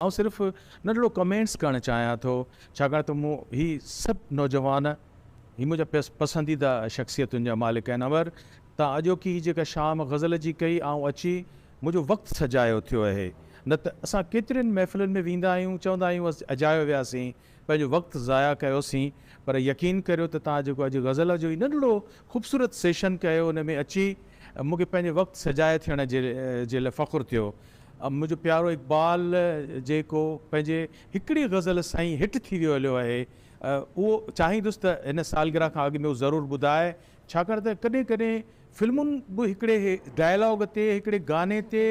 آئون صرف ننڍڙو ڪمينٽس ڪرڻ چاهيان ٿو ڇاڪاڻ ته مون هي سڀ نوجوان هي منهنجا پسنديده شخصيتن جا مالڪ آهن امر تان اڄوڪي هي جيڪا شام غزل جي ڪئي آئون اچي منهنجو وقت سجايو ٿيو اهي نه ته اسان ڪيترين محفلن ۾ ويندا آهيون چوندا آهيون اجايو وياسين پنهنجو وقت ضايع ڪيوسين پر يقين ڪريو ته تان جيڪو اڄ غزل جو هي ننڍڙو خوبصورت سيشن ڪيو ان ۾ اچي مون کي پنهنجي وقت سجايو ٿيڻ جي لاء فخر ٿيو. منهنجو پيارو اقبال جيڪو پنهنجي هڪڙي غزل سان ئي هٽ ٿي ويو هليو آهي اهو چاهيندس ته هن سالگرهه کان اڳ ۾ اهو ضرور ٻڌائي ڇاڪاڻ ته ڪڏهن ڪڏهن فلمن به هڪڙي ڊائلاگ تي هڪڙي گاني تي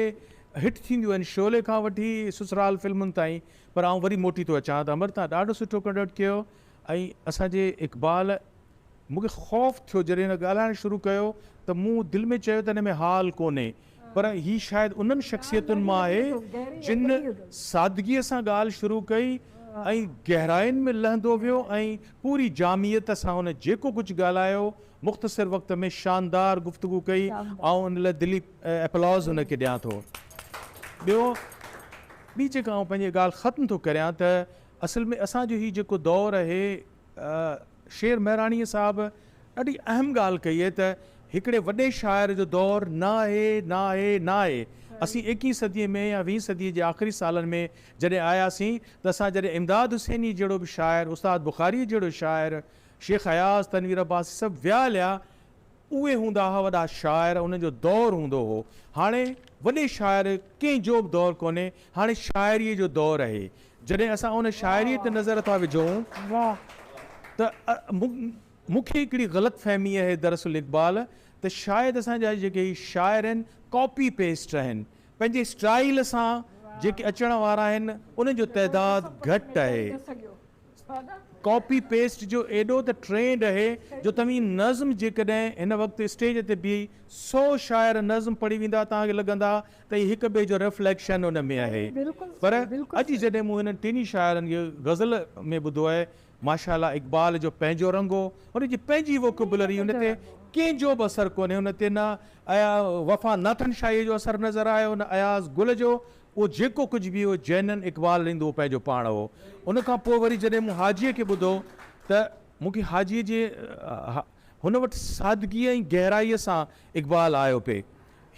هٽ ٿينديون آهن شعلي کان وٺي سسرال فلمن تائين پر آئون وري موٽي ٿو اچان ته امر تان ڏاڍو سٺو ڪنڊڪٽ ڪيو ۽ اسان جي اقبال مون کي خوف ٿيو جڏهن هن ڳالهائڻ شروع ڪيو ته مون دل ۾ چيو ته هن ۾ حال ڪونهي پر هي شايد انهن شخصيتن مان آهي جن سادگيء سان ڳالهه شروع ڪئي ۽ گهراين ۾ لهندو ويو ۽ پوري جامعيت سان هن جيڪو ڪجهه ڳالهايو مختصر وقت ۾ شاندار گفتگو ڪئي آئون ان لاء دلي اپلاز هن کي ڏيان ٿو. ٻيو ٻي جيڪا آئون پنهنجي ڳالهه ختم ٿو ڪريان ته اصل ۾ اسان جو هي جيڪو دور آهي شير مهراڻيء صاحب ڏاڍي اهم ڳالهه ڪئي آهي ته هڪڙي وڏي شاعر جو دور نه آهي، نه آهي، نه آهي. اسين ايڪيهين صديء ۾ يا ويهين صديء جي آخري سالن ۾ جڏهن آياسين ته اسان جڏهن امداد حسينيء جهڙو به شاعر، استاد بخاريء جهڙو شاعر، شيخ اياز، تنوير عباسي سڀ ويا هليا، اهي هوندا ها وڏا شاعر، انهن جو دور هوندو هو. هاڻي وڏي شاعر ڪنهن جو به دور ڪونهي، هاڻي شاعريء جو دور اهي. جڏهن اسان ان شاعريء تي نظر ٿا وجهون ته مون کي هڪڙي غلط فهمي اهي دراصل اقبال ته شايد اسان جا جيڪي هي شاعر آهن ڪاپي پيسٽ آهن، پنهنجي اسٽائيل سان جيڪي اچڻ وارا آهن انهن جو تعداد گهٽ اهي. ڪاپي پيسٽ جو ايڏو ته ٽرينڊ اهي جو توهين نظم جيڪڏهن هن وقت اسٽيج تي بيهي سو شاعر نظم پڙهي ويندا توهان کي لڳندا ته هي هڪ ٻئي جو رفليڪشن ان ۾ اهي پر اڄ جڏهن مون هنن ٽنهي شاعرن کي غزل ۾ ٻڌو اهي ماشاء الله اقبال جو پنهنجو رنگ هو ان جي پنهنجي ووڪيبلري ان تي ڪنهن جو به اثر ڪونهي ان تي نه وفا ناٿن شاهي جو اثر نظر آيو نه اياز گل جو اهو جيڪو ڪجهه به هو جينن اقبال ڏيندو هو پنهنجو پاڻ هو. ان کان پوء وري جڏهن مون حاجيء کي ٻڌو ته مون کي حاجيء جي هن وٽ سادگيء ۽ گهرائيء سان اقبال آيو پئي.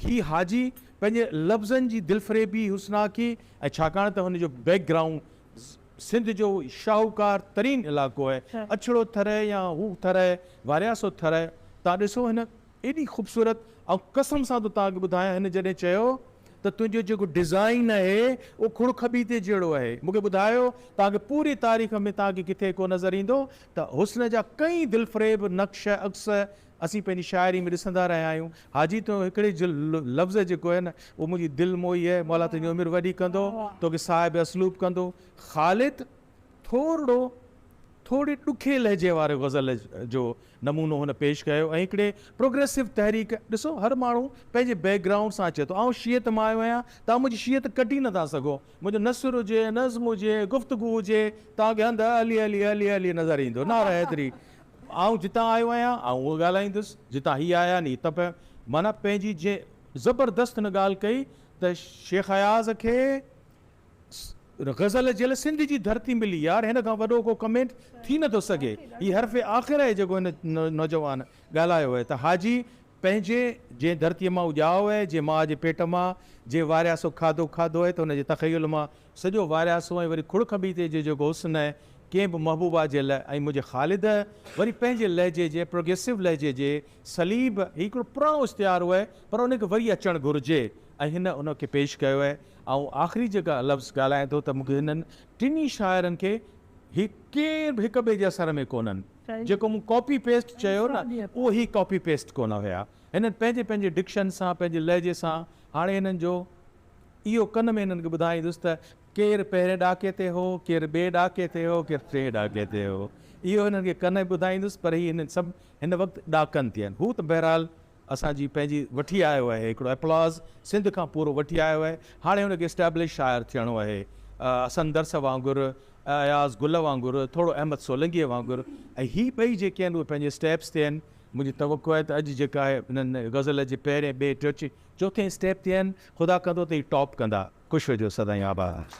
هي حاجي پنهنجي لفظن جي دلفريبي، حسناڪي ۽ ڇاڪاڻ ته هن جو بيڪ گرائونڊ سنڌ جو شاهوڪار ترين علائقو آهي، اڇڙو ٿر يا هو ٿر، وارياسو ٿر، تان ڏسو هن ايڏي خوبصورت آئون قسم سان ٿو توهان کي ٻڌايان هن جڏهن چيو ته تنهنجو جيڪو ڊزائين آهي اهو کڙ کٻيتي جهڙو آهي مون کي ٻڌايو توهان کي پوري تاريخ ۾ توهان کي ڪٿي ڪو نظر ايندو ته حسن جا ڪئين دلفريب نقش عڪس اسين پنهنجي شاعري ۾ ڏسندا رهيا آهيون حاجي تنهنجو هڪڙي لفظ جيڪو آهي نه اهو منهنجي دل موهي آهي مولا تنهنجي عمر وڏي ڪندو توکي صاحب اسلوب ڪندو خالد ٿورڙو ٿوري ڏکي لهجي واري غزل جو نمونو هن پيش ڪيو ۽ هڪڙي پروگريسو تحريڪ ڏسو هر ماڻهو پنهنجي بيڪ گرائونڊ سان اچي ٿو آئون شيعت مان آيو آهيان توهان منهنجي شيعت ڪڍي نٿا سگهو منهنجو نثر هجي نظم هجي گفتگو هجي توهان کي هنڌ علي علي علي علي نظر ايندو نعره حيدري آئون جتان آيو آهيان آئون اهو ڳالهائيندس جتان هي آيا آهن هي ته معنيٰ پنهنجي جنهن زبردست هن ڳالهه ڪئي ته شيخ اياز کي غزل جي لاء سنڌ جي ڌرتي ملي يار هن کان وڏو ڪو ڪمينٽ ٿي نٿو سگهي هي حرف آخر آهي جيڪو هن نوجوان ڳالهايو آهي ته حاجي پنهنجي جنهن ڌرتي مان هو ڄائو آهي جنهن ماء جي پيٽ مان جنهن وارياسو کاڌو کاڌو آهي ته هن جي تخيل مان سڄو وارياسو ۽ وري کڙ کٻيتي جو جيڪو حسن آهي ڪنهن به محبوبا جي لاء ۽ منهنجي خالد وري پنهنجي لهجي جي پروگريسو لهجي جي صليب هي هڪڙو پراڻو استعارو آهي پر ان کي وري اچڻ گهرجي ۽ هن ان کي پيش ڪيو آهي. آئون آخري جيڪا لفظ ڳالهايان ٿو ته مون کي هنن ٽنهي شاعرن کي هي ڪير به هڪ ٻئي جي اثر ۾ ڪونهن. جيڪو مون ڪاپي پيسٽ چيو نه اهو هي ڪاپي پيسٽ ڪونه هيا. هنن پنهنجي پنهنجي ڊڪشن سان پنهنجي لهجي سان هاڻي هنن جو اهو ڪن ۾ هنن کي ٻڌائيندس ته ڪير پهرين ڏاڪي تي هو، ڪير ٻئي ڏاڪي تي هو، ڪير ٽئين ڏاڪي تي هو. اهو هنن کي ڪن ۾ ٻڌائيندس پر هي هنن سڀ هن وقت ڏاڪن تي آهن. هو ته بهرحال اسان جي پنهنجي وٺي آيو آهي هڪڙو اپلاز سنڌ کان پورو وٺي آيو آهي هاڻي هن کي اسٽيبلش شاعر ٿيڻو آهي حسن درس وانگر اياز گل وانگر ٿورو احمد سولنگيء وانگر ۽ هي ٻئي جيڪي آهن اهي پنهنجي اسٽيپس تي آهن منهنجي توقع آهي ته اڄ جيڪا آهي انهن غزل جي پهرين ٻئي ٽيون چوٿين اسٽيپ تي آهن خدا ڪندو ته هي ٽاپ ڪندا خوش هجو سدائين آباد.